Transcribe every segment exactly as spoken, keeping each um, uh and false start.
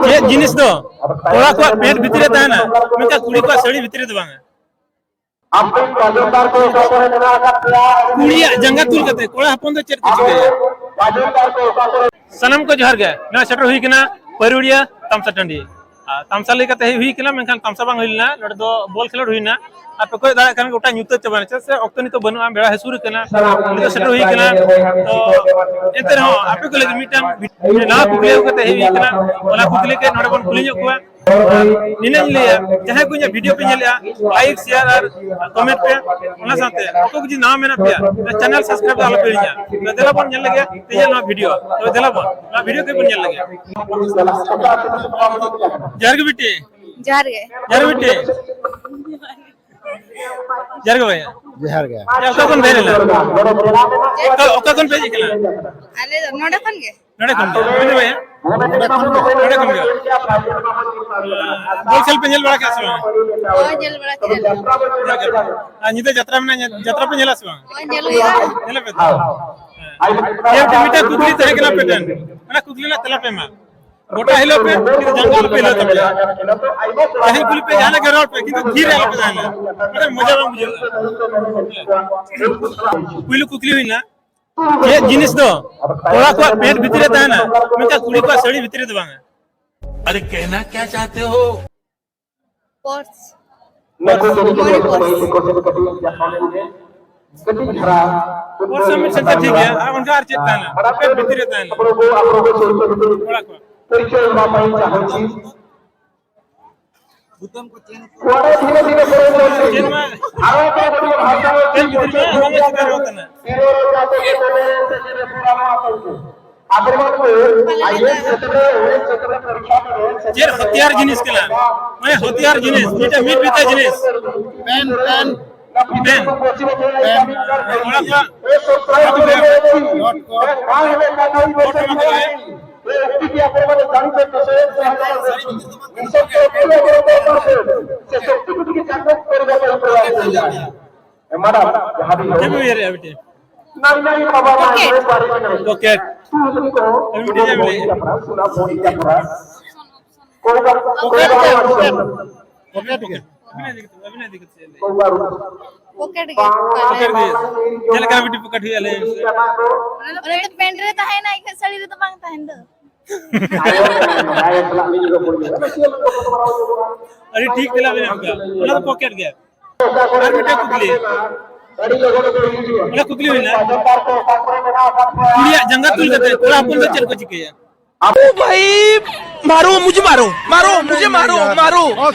ᱪᱮᱫ ᱡᱤᱱᱤᱥ ᱫᱚ ᱠᱚᱲᱟ ᱠᱚᱣᱟᱜ ᱯᱮᱱᱴ ᱵᱷᱤᱛᱤᱨ ᱨᱮ ᱛᱟᱦᱮᱱᱟ, ᱢᱮᱱᱠᱷᱟᱱ ᱠᱩᱲᱤ ᱠᱚᱣᱟᱜ ᱥᱟᱹᱲᱤ ᱵᱷᱤᱛᱤᱨ ᱨᱮ ᱫᱚ ᱵᱟᱝᱟ? ᱟᱯᱮ ᱵᱟᱡᱟᱨ ᱠᱚ ᱚᱠᱟ ᱠᱚᱨᱮ ᱢᱮᱱᱟᱜ ᱟᱠᱟᱫ ᱯᱮᱭᱟ? ᱠᱩᱲᱤᱭᱟᱜ ᱡᱟᱸᱜᱟ ᱛᱩᱞ ᱠᱟᱛᱮ ᱠᱚᱲᱟ ᱦᱚᱯᱚᱱ ᱫᱚ ᱪᱮᱫ ᱠᱚ ᱪᱤᱠᱟᱹᱭᱟ? ᱵᱟᱡᱟᱨ ᱠᱚ ᱚᱠᱟ ᱠᱚᱨᱮ? ᱥᱟᱱᱟᱢ ᱠᱚ ᱡᱚᱦᱟᱨ ᱜᱮ᱾ ᱱᱚᱣᱟ ᱥᱮᱴᱮᱨ ᱦᱩᱭ ᱠᱟᱱᱟ ᱯᱟᱹᱨᱩᱲᱤᱭᱟᱹ ᱛᱟᱢᱥᱟ ᱴᱟᱺᱰᱤ᱾ ᱟᱨ ᱛᱟᱢᱥᱟ ᱞᱟᱹᱭ ᱠᱟᱛᱮ ᱦᱮᱡ ᱦᱩᱭ ᱠᱟᱱᱟ, ᱢᱮᱱᱠᱷᱟᱱ ᱛᱟᱢᱥᱟ ᱵᱟᱝ ᱦᱩᱭ ᱞᱮᱱᱟ, ᱱᱚᱰᱮ ᱫᱚ ᱵᱚᱞ ᱠᱷᱮᱞᱳᱰ ᱦᱩᱭᱱᱟ᱾ ᱟᱯᱮ ᱠᱚᱭᱚᱜ ᱫᱟᱲᱮᱭᱟᱜ ᱠᱟᱱ ᱜᱮ ᱜᱚᱴᱟ ᱧᱩᱛᱟᱹᱛ ᱪᱟᱵᱟᱭᱮᱱᱟ, ᱪᱮᱫᱟᱜ ᱥᱮ ᱚᱠᱛᱚ ᱱᱤᱛᱚᱜ ᱵᱟᱹᱱᱩᱜᱼᱟ, ᱵᱮᱲᱟ ᱦᱟᱹᱥᱩᱨ ᱠᱟᱱᱟ᱾ ᱱᱤᱛᱚᱜ ᱥᱮᱴᱮᱨ ᱦᱩᱭ ᱠᱟᱱᱟ᱾ ᱛᱚ ᱮᱱᱛᱮ ᱨᱮᱦᱚᱸ ᱟᱯᱮ ᱠᱚ ᱞᱟᱹᱜᱤᱫ ᱢᱤᱫᱴᱟᱝ ᱱᱟᱣᱟ ᱠᱩᱠᱞᱤ ᱟᱹᱜᱩ ᱠᱟᱛᱮ ᱦᱮᱡ ᱦᱩᱭ ᱠᱟᱱᱟ᱾ ᱚᱱᱟ ᱠᱩᱠᱞᱤ ᱠᱟᱹᱡ ᱱᱚᱰᱮ ᱵᱚᱱ ᱠᱩᱞᱤ ᱧᱚᱜ ᱠᱚᱣᱟ᱾ ᱟᱨ ᱱᱤᱱᱟᱹᱧ ᱞᱟᱹᱭᱟ, ᱡᱟᱦᱟᱸᱭ ᱠᱚ ᱤᱧᱟᱹᱜ ᱵᱷᱤᱰᱤᱭᱳ ᱯᱮ ᱧᱮᱞᱮᱜᱼᱟ, ᱞᱟᱭᱤᱠ, ᱥᱮᱭᱟᱨ ᱟᱨ ᱠᱚᱢᱮᱱᱴ ᱯᱮ᱾ ᱚᱱᱟ ᱥᱟᱶᱛᱮ ᱚᱠᱚᱭ ᱠᱚ ᱡᱩᱫᱤ ᱱᱟᱣᱟ ᱢᱮᱱᱟᱜ ᱯᱮᱭᱟ, ᱪᱮᱱᱮᱞ ᱥᱟᱵᱥᱠᱨᱟᱭᱤᱵ ᱫᱚ ᱟᱞᱚᱯᱮ ᱦᱤᱲᱤᱧᱟ᱾ ᱛᱚ ᱫᱮᱞᱟ ᱵᱚᱱ ᱧᱮᱞ ᱞᱮᱜᱮ ᱛᱮᱦᱮᱧᱟᱜ ᱱᱚᱣᱟ ᱵᱷᱤᱰᱤᱭᱳ᱾ ᱛᱚᱵᱮ ᱫᱮᱞᱟ ᱵᱚᱱ ᱱᱚᱣᱟ ᱵᱷᱤᱰᱤᱭᱳ ᱠᱟᱹᱡ ᱵᱚᱱ ᱧᱮᱞ ᱞᱮᱜᱮ᱾ ᱡᱚᱦᱟᱨ ᱜᱮ ᱵᱤᱴᱤ᱾ ᱡᱚᱦᱟᱨ ᱜᱮ᱾ ᱡᱚᱦᱟᱨ ᱜᱮ ᱵᱤᱴᱤ᱾ ᱡᱚᱦᱟᱨ ᱜᱮ ᱵᱷᱟᱭᱟ᱾ ᱡᱚᱦᱟᱨ ᱜᱮ᱾ ᱚᱠᱟ ᱠᱷᱚᱱ ᱯᱮ ᱦᱮᱡ ᱮᱱᱟ? ᱚᱠᱟ, ᱚᱠᱟ ᱠᱷᱚᱱ ᱯᱮ ᱦᱮᱡ ᱟᱠᱟᱱᱟ? ᱟᱞᱮ ᱫᱚ ᱱᱚᱰᱮ ᱠᱷᱚᱱ ᱜᱮ᱾ ᱱᱚᱰᱮ ᱠᱷᱚᱱ ᱜᱮ? ᱱᱚᱰᱮ ᱠᱷᱚᱱ ᱜᱮ? ᱱᱚᱰᱮ ᱠᱷᱚᱱ ᱜᱮ? ᱵᱚᱞ ᱠᱷᱮᱞ ᱯᱮ ᱧᱮᱞ ᱵᱟᱲᱟ ᱠᱮᱜᱼᱟ ᱥᱮ ᱵᱟᱝ? ᱦᱳᱭ, ᱧᱮᱞ ᱵᱟᱲᱟ ᱠᱮᱜᱼᱟ ᱞᱮ᱾ ᱟᱨ ᱧᱤᱫᱟᱹ ᱡᱟᱛᱨᱟ ᱢᱮᱱᱟᱜᱼᱟ, ᱧᱮ-, ᱡᱟᱛᱨᱟ ᱯᱮ ᱧᱮᱞᱟ ᱥᱮ ᱵᱟᱝ? ᱦᱳᱭ, ᱧᱮᱞ ᱦᱩᱭᱩᱜᱼᱟ᱾ ᱧᱮᱞ ᱯᱮ ᱛᱚ᱾ ᱦᱮᱸ᱾ ᱢᱤᱫᱴᱟᱝ ᱠᱩᱠᱞᱤ ᱛᱟᱦᱮᱸ ᱠᱟᱱᱟ ᱟᱯᱮ ᱴᱷᱮᱱ, ᱚᱱᱟ ᱠᱩᱠᱞᱤ ᱨᱮᱱᱟᱜ ᱛᱮᱞᱟ ᱯᱮ ᱮᱢᱟ᱾ ᱜᱚᱴᱟ ᱦᱤᱞᱳᱜ ᱯᱮ, ᱠᱤᱱᱛᱩ ᱡᱟᱸᱜᱟ ᱟᱞᱚ ᱯᱮ ᱦᱤᱞᱟᱹᱣ ᱛᱟᱯᱮᱭᱟ᱾ ᱡᱟᱦᱟᱸᱭ ᱠᱩᱞᱤ ᱯᱮ, ᱡᱟᱦᱟᱱᱟᱜ ᱜᱮ ᱨᱚᱲ ᱯᱮ, ᱠᱤᱱᱛᱩ ᱛᱷᱤᱨ ᱨᱮ ᱟᱞᱚ ᱯᱮ ᱛᱟᱦᱮᱱᱟ᱾ ᱢᱟᱱᱮ ᱢᱚᱡᱟ ᱵᱟᱝ ᱵᱩᱡᱷᱟᱹᱜᱼᱟ᱾ ᱯᱩᱭᱞᱩ ᱠᱩᱠᱞᱤ ᱦᱩᱭᱱᱟ, ᱪᱮᱫ ᱡᱤᱱᱤᱥ ᱫᱚ ᱠᱚᱲᱟ ᱠᱚᱣᱟᱜ ᱯᱮᱱᱴ ᱵᱷᱤᱛᱤᱨ ᱨᱮ ᱛᱟᱦᱮᱱᱟ, ᱢᱮᱱᱠᱷᱟᱱ ᱠᱩᱲᱤ ᱠᱚᱣᱟᱜ ᱥᱟᱹᱲᱤ ᱵᱷᱤᱛᱤᱨ ᱨᱮ ᱫᱚ ᱵᱟᱝᱟ? अरे कहना क्या चाहते हो? ᱯᱚᱨᱥ᱾ ᱱᱩᱠᱩ ᱠᱚ ᱢᱚᱱᱤ ᱯᱚᱨᱥ᱾ ᱠᱟᱹᱴᱤᱡ ᱫᱷᱟᱨᱟ ᱯᱚᱨᱥ ᱢᱤᱫ ᱥᱮᱫ ᱛᱮ ᱴᱷᱤᱠ ᱜᱮᱭᱟ, ᱟᱨ ᱚᱱᱠᱟ ᱟᱨ ᱪᱮᱫ ᱛᱟᱦᱮᱱᱟ? ᱯᱮᱱᱴ ᱵᱷᱤᱛᱤᱨ ᱨᱮ ᱛᱟᱦᱮᱱᱟ᱾ ᱟᱯᱬᱟᱜᱮ ᱯᱚᱨᱤᱪᱚᱭ ᱮᱢᱟ ᱯᱮ ᱪᱟᱦᱩᱪᱤ᱾ ᱠᱚᱲᱟ ᱫᱷᱤᱨᱮ ᱫᱷᱤᱨᱮ ᱯᱚᱨᱤᱪᱚᱭ ᱪᱮᱫ ᱢᱟ ᱟᱨᱚ ᱠᱚ ᱠᱟᱹᱴᱤᱡ ᱵᱷᱟᱥᱟ ᱨᱮ ᱯᱮᱱᱴ ᱵᱷᱤᱛᱤᱨ ᱨᱮ ᱚᱱᱟ ᱢᱟ ᱪᱮᱛᱟᱱ ᱨᱮ ᱛᱟᱦᱮᱱᱟ᱾ ᱟᱯᱮ ᱢᱟ ᱠᱚ ᱟᱭ ᱮ ᱮᱥ ᱥᱮᱴᱮᱨ ᱨᱮ ᱚᱱᱮ ᱥᱮᱴᱮᱨ ᱯᱚᱨᱤᱠᱷᱟ ᱨᱮ ᱪᱮᱫ ᱦᱚᱛᱤᱭᱟᱨ ᱡᱤᱱᱤᱥ ᱠᱟᱱᱟ? ᱢᱟᱱᱮ ᱦᱚᱛᱤᱭᱟᱨ ᱡᱤᱱᱤᱥ, ᱢᱤᱫᱴᱮᱱ ᱢᱤᱫ ᱵᱤᱛᱟ ᱡᱤᱱᱤᱥ᱾ Pen, pen, pen. ᱚᱱᱟ ᱠᱚ ᱰᱚᱴ ᱠᱚᱢ᱾ Dot com. ᱮᱢᱟᱱᱟᱜ ᱡᱟᱦᱟᱸ ᱫᱤᱱ ᱪᱮᱫ ᱵᱤᱱ ᱩᱭᱦᱟᱹᱨᱮᱜᱼᱟ ᱵᱤᱴᱤ? ᱱᱟᱭ ᱱᱟᱭ ᱵᱟᱵᱟ ᱢᱟ ᱯᱚᱠᱮᱴ᱾ ᱯᱚᱠᱮᱴ᱾ ᱟᱹᱵᱤᱱ ᱵᱤᱴᱤ ᱪᱮᱫ ᱵᱤᱱ ᱞᱟᱹᱭᱮᱜᱼᱟ? ᱥᱩᱱᱟ ᱯᱚᱨᱤ ᱡᱟᱯᱨᱟ᱾ ᱯᱚᱠᱮᱴ ᱜᱮ, ᱯᱚᱠᱮᱴ᱾ ᱯᱚᱠᱮᱴ ᱜᱮ᱾ ᱯᱚᱠᱮᱴ ᱜᱮ᱾ ᱪᱮᱫ ᱞᱮᱠᱟ ᱢᱤᱫᱴᱤᱡ ᱯᱚᱠᱮᱴ ᱦᱩᱭᱩᱜᱼᱟ, ᱞᱟᱹᱭ ᱢᱮᱥᱮ? ᱚᱱᱟ ᱫᱚ ᱯᱮᱱᱴ ᱨᱮ ᱛᱟᱦᱮᱱᱟ, ᱮᱱᱠᱷᱟᱱ ᱥᱟᱹᱲᱤ ᱨᱮᱫᱚ ᱵᱟᱝ ᱛᱟᱦᱮᱱ ᱫᱚ᱾ ᱟᱹᱰᱤ ᱴᱷᱤᱠ ᱛᱮᱞᱟ ᱵᱮᱱ ᱮᱢ ᱠᱟᱜᱼᱟ᱾ ᱚᱱᱟ ᱫᱚ ᱯᱚᱠᱮᱴ ᱜᱮ᱾ ᱟᱨ ᱢᱤᱫᱴᱟᱝ ᱠᱩᱠᱞᱤ᱾ ᱚᱱᱟ ᱠᱩᱠᱞᱤ ᱦᱩᱭᱱᱟ, ᱠᱩᱲᱤᱭᱟᱜ ᱡᱟᱸᱜᱟ ᱛᱩᱞ ᱠᱟᱛᱮ ᱠᱚᱲᱟ ᱦᱚᱯᱚᱱ ᱫᱚ ᱪᱮᱫ ᱠᱚ ᱪᱤᱠᱟᱹᱭᱟ? ओ भाई, मारो, मुझे मारो, मारो, मुझे मारो, मारो।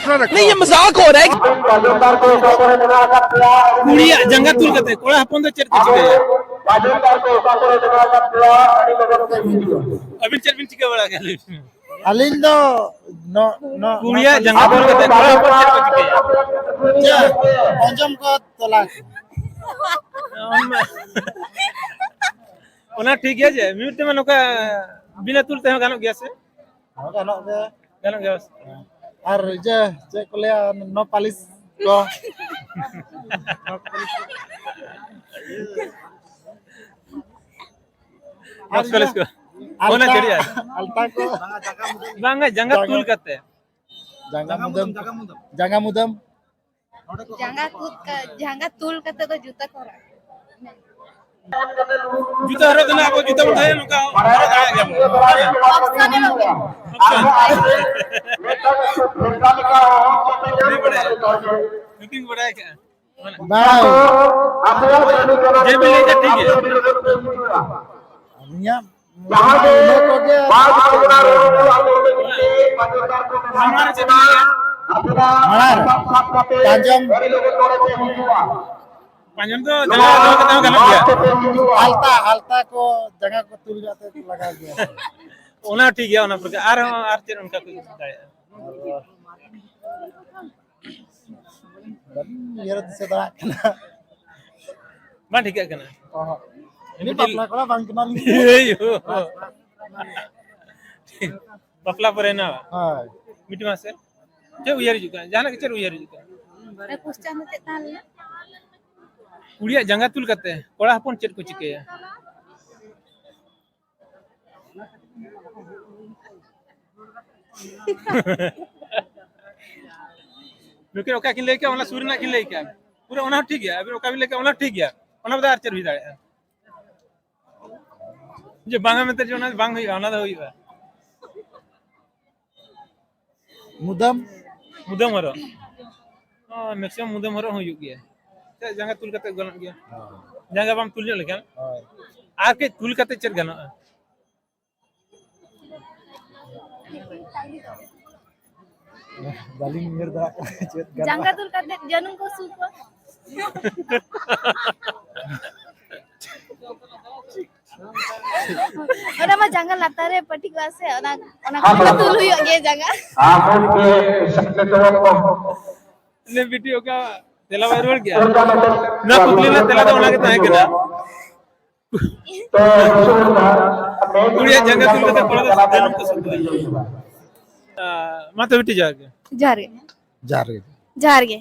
नहीं, ये मजाक हो रहा है। ᱠᱩᱲᱤᱭᱟᱜ ᱡᱟᱸᱜᱟ ᱛᱩᱞ ᱠᱟᱛᱮ ᱠᱚᱲᱟ ᱦᱚᱯᱚᱱ ᱫᱚ ᱪᱮᱫ ᱠᱚ ᱪᱤᱠᱟᱹᱭᱟ? ᱟᱹᱵᱤᱱ ᱪᱮᱫ ᱵᱤᱱ ᱪᱤᱠᱟᱹ ᱵᱟᱲᱟ ᱠᱮᱫᱟ, ᱞᱟᱹᱭ ᱵᱤᱱ? ᱟᱹᱞᱤᱧ ᱫᱚ ᱱᱚ-, ᱱᱚ-, ᱠᱩᱲᱤᱭᱟᱜ ᱡᱟᱸᱜᱟ ᱛᱩᱞ ᱠᱟᱛᱮ ᱠᱚᱲᱟ ᱦᱚᱯᱚᱱ ᱪᱮᱫ ᱠᱚ ᱪᱤᱠᱟᱹᱭᱟ? ᱪᱮᱫ? ᱯᱚᱸᱡᱚᱢ ᱠᱚ ᱛᱚᱞᱟ ᱠᱚ᱾ ᱚᱱᱟ ᱴᱷᱤᱠ ᱜᱮᱭᱟ ᱡᱮ, ᱢᱤᱢᱤᱫ ᱴᱷᱮᱱ ᱢᱟ ᱱᱚᱝᱠᱟ ᱵᱤᱱᱟᱹ ᱛᱩᱞ ᱛᱮᱦᱚᱸ ᱜᱟᱱᱚᱜ ᱜᱮᱭᱟ ᱥᱮ? ᱦᱚᱸ, ᱜᱟᱱᱚᱜ ᱜᱮᱭᱟ᱾ ᱜᱟᱱᱚᱜ ᱜᱮᱭᱟ ᱵᱟᱥ᱾ ᱟᱨ ᱤᱭᱟᱹ, ᱪᱮᱫ ᱠᱚ ᱞᱟᱹᱭᱟ, ᱱᱚ ᱯᱟᱞᱤᱥ ᱠᱚ᱾ ᱟᱨ ᱱᱚᱠᱥ ᱯᱟᱞᱤᱥ ᱠᱚ᱾ ᱤᱭᱟᱹ, ᱚᱱᱟ ᱟᱞᱛᱟ, ᱪᱟᱹᱲᱤᱭᱟ᱾ ᱟᱞᱛᱟ ᱠᱚ᱾ ᱵᱟᱝᱟ, ᱡᱟᱸᱜᱟ ᱛᱩᱞ ᱠᱟᱛᱮ᱾ ᱡᱟᱸᱜᱟ ᱢᱩᱫᱟᱹᱢ, ᱡᱟᱸᱜᱟ ᱢᱩᱫᱟᱹᱢ᱾ ᱡᱟᱸᱜᱟ ᱛᱩᱞ ᱠᱟ-, ᱡᱟᱸᱜᱟ ᱛᱩᱞ ᱠᱟᱛᱮ ᱫᱚ ᱡᱩᱛᱟᱹ ᱠᱚ ᱦᱚᱨᱚᱜᱟ᱾ ᱡᱩᱛᱟᱹ ᱦᱚᱨᱚᱜ ᱫᱚ ᱱᱟᱜ ᱟᱵᱚ ᱡᱩᱛᱟᱹ ᱵᱚᱱ ᱫᱚᱦᱚᱭᱟ, ᱱᱚᱝᱠᱟ ᱦᱚᱨᱚᱜ ᱫᱟᱲᱮᱭᱟᱜ ᱜᱮᱭᱟ ᱵᱚᱱ᱾ ᱚᱯᱥᱚᱱ ᱮᱢᱟ ᱵᱚᱱ᱾ ᱚᱯᱥᱚᱱ᱾ ᱟᱹᱰᱤ ᱵᱟᱲᱟᱭ᱾ ᱧᱩᱛᱩᱢ ᱵᱟᱲᱟᱭ ᱠᱟᱜᱼᱟ᱾ ᱵᱟᱝ᱾ ᱡᱮ ᱵᱤᱱ ᱞᱟᱹᱭ ᱠᱮᱫ ᱴᱷᱤᱠ ᱜᱮᱭᱟ᱾ ᱟᱹᱞᱤᱧᱟᱜ ᱡᱟᱦᱟᱸ ᱜᱮ ᱵᱟᱥ ᱵᱟᱥ ᱨᱮ ᱢᱟᱲᱟᱝ ᱨᱮ ᱪᱮᱫ ᱵᱤᱱ ᱞᱟᱹᱭᱟ? ᱢᱟᱲᱟᱝ ᱯᱟᱸᱡᱚᱢ᱾ ᱯᱟᱸᱡᱚᱢ ᱫᱚ ᱡᱟᱸᱜᱟ ᱫᱚᱦᱚ ᱠᱟᱛᱮ ᱦᱚᱸ ᱜᱟᱱᱚᱜ ᱜᱮᱭᱟ᱾ ᱟᱞᱛᱟ, ᱟᱞᱛᱟ ᱠᱚ ᱡᱟᱸᱜᱟ ᱠᱚ ᱛᱩᱞ ᱠᱟᱛᱮ ᱞᱟᱜᱟᱣ ᱜᱮᱭᱟ᱾ ᱚᱱᱟ ᱴᱷᱤᱠ ᱜᱮᱭᱟ, ᱚᱱᱟ ᱯᱚᱨᱮ ᱟᱨᱦᱚᱸ ᱟᱨ ᱪᱮᱫ ᱚᱱᱠᱟ ᱠᱚ ᱫᱟᱲᱮᱭᱟᱜᱼᱟ? ᱵᱟᱹᱞᱤᱧ ᱩᱭᱦᱟᱹᱨ ᱫᱤᱥᱟᱹ ᱫᱟᱲᱮᱭᱟᱜ ᱠᱟᱱᱟ᱾ ᱵᱟᱝ ᱴᱷᱤᱠᱟᱹᱜ ᱠᱟᱱᱟ᱾ ᱚᱦᱚᱸ᱾ ᱤᱧ ᱢᱤᱫᱴᱤᱡ ᱵᱟᱯᱞᱟ ᱠᱚᱲᱟ ᱵᱟᱝ ᱠᱟᱱᱟᱞᱤᱧ᱾ ᱮᱭ ᱳ᱾ ᱵᱟᱯᱞᱟ ᱯᱚᱨᱮ ᱱᱟ? ᱦᱳᱭ᱾ ᱢᱤᱫᱴᱤᱡ ᱢᱟᱥᱮ᱾ ᱪᱮᱫ ᱩᱭᱦᱟᱹᱨ ᱦᱤᱡᱩᱜ ᱠᱟᱱᱟ? ᱡᱟᱦᱟᱱᱟᱜ ᱜᱮ ᱪᱮᱫ ᱩᱭᱦᱟᱹᱨ ᱦᱤᱡᱩᱜ ᱠᱟᱱᱟ? ᱟᱨ question ᱫᱚ ᱪᱮᱫ ᱛᱟᱦᱮᱸ ᱞᱮᱱᱟ? ᱠᱩᱲᱤᱭᱟᱜ ᱡᱟᱸᱜᱟ ᱛᱩᱞ ᱠᱟᱛᱮ ᱠᱚᱲᱟ ᱦᱚᱯᱚᱱ ᱪᱮᱫ ᱠᱚ ᱪᱤᱠᱟᱹᱭᱟ? ᱱᱩᱠᱤᱱ ᱚᱠᱟ ᱠᱤᱱ ᱞᱟᱹᱭ ᱠᱮᱜᱼᱟ, ᱚᱱᱟ ᱥᱩᱨ ᱨᱮᱱᱟᱜ ᱠᱤᱱ ᱞᱟᱹᱭ ᱠᱮᱜᱼᱟ᱾ ᱯᱩᱨᱟᱹ ᱚᱱᱟ ᱦᱚᱸ ᱴᱷᱤᱠ ᱜᱮᱭᱟ, ᱟᱹᱵᱤᱱ ᱚᱠᱟ ᱵᱤᱱ ᱞᱟᱹᱭ ᱠᱮᱜᱼᱟ, ᱚᱱᱟ ᱦᱚᱸ ᱴᱷᱤᱠ ᱜᱮᱭᱟ᱾ ᱚᱱᱟ ᱵᱟᱫᱮ ᱟᱨ ᱪᱮᱫ ᱦᱩᱭ ᱫᱟᱲᱮᱭᱟᱜᱼᱟ? ᱡᱮ ᱵᱟᱝᱟ ᱢᱮᱱᱛᱮ ᱡᱮ ᱚᱱᱟ ᱵᱟᱝ ᱦᱩᱭᱩᱜᱼᱟ, ᱚᱱᱟ ᱫᱚ ᱦᱩᱭᱩᱜᱼᱟ᱾ ᱢᱩᱫᱟᱹᱢ᱾ ᱢᱩᱫᱟᱹᱢ ᱦᱚᱨᱚᱜ᱾ ᱚ, maximum ᱢᱩᱫᱟᱹᱢ ᱦᱚᱨᱚᱜ ᱦᱚᱸ ᱦᱩᱭᱩᱜ ᱜᱮᱭᱟ᱾ ᱪᱮᱫ ᱡᱟᱸᱜᱟ ᱛᱩᱞ ᱠᱟᱛᱮ ᱜᱟᱱᱚᱜ ᱜᱮᱭᱟ? ᱦᱳᱭ᱾ ᱡᱟᱸᱜᱟ ᱵᱟᱢ ᱛᱩᱞ ᱧᱚᱜ ᱞᱮᱠᱷᱟᱱ? ᱦᱳᱭ᱾ ᱟᱨ ᱠᱟᱹᱡ ᱛᱩᱞ ᱠᱟᱛᱮ ᱪᱮᱫ ᱜᱟᱱᱚᱜᱼᱟ? ᱵᱟᱹᱞᱤᱧ ᱩᱭᱦᱟᱹᱨ ᱫᱟᱲᱮᱭᱟᱜ ᱠᱟᱱᱟ ᱪᱮᱫ ᱜᱟᱱᱚᱜᱼᱟ᱾ ᱡᱟᱸᱜᱟ ᱛᱩᱞ ᱠᱟᱛᱮ ᱡᱟᱹᱱᱩᱢ ᱠᱚ ᱥᱩᱨ ᱠᱚ᱾ ᱚᱱᱟ ᱢᱟ ᱡᱟᱸᱜᱟ ᱞᱟᱛᱟᱨ ᱨᱮ ᱯᱟᱹᱴᱤ ᱠᱚᱜᱼᱟ ᱥᱮ, ᱚᱱᱟ, ᱚᱱᱟ ᱠᱚ ᱛᱩᱞ ᱦᱩᱭᱩᱜ ᱜᱮᱭᱟ ᱡᱟᱸᱜᱟ᱾ ᱟᱵᱚ ᱜᱮ ᱥᱮᱪᱮᱫ ᱠᱚ᱾ ᱱᱮ ᱵᱤᱴᱤ ᱚᱠᱟ ᱛᱮᱞᱟ ᱵᱟᱭ ᱨᱩᱣᱟᱹᱲ ᱜᱮᱭᱟ? ᱚᱱᱟ ᱠᱩᱠᱞᱤ ᱨᱮᱱᱟᱜ ᱛᱮᱞᱟ ᱫᱚ ᱚᱱᱟ ᱜᱮ ᱛᱟᱦᱮᱸ ᱠᱟᱱᱟ᱾ ᱠᱩᱲᱤᱭᱟᱜ ᱡᱟᱸᱜᱟ ᱛᱩᱞ ᱠᱟᱛᱮ ᱠᱚᱲᱟ ᱫᱚ ᱡᱟᱹᱱᱩᱢ ᱠᱚ ᱥᱩᱨ ᱠᱚᱣᱟ᱾ ᱟ, ᱢᱟ ᱛᱚᱵᱮ ᱵᱤᱴᱤ ᱡᱚᱦᱟᱨ ᱜᱮ᱾ ᱡᱚᱦᱟᱨ ᱜᱮ᱾ ᱡᱚᱦᱟᱨ ᱜᱮ᱾ ᱡᱚᱦᱟᱨ ᱜᱮ᱾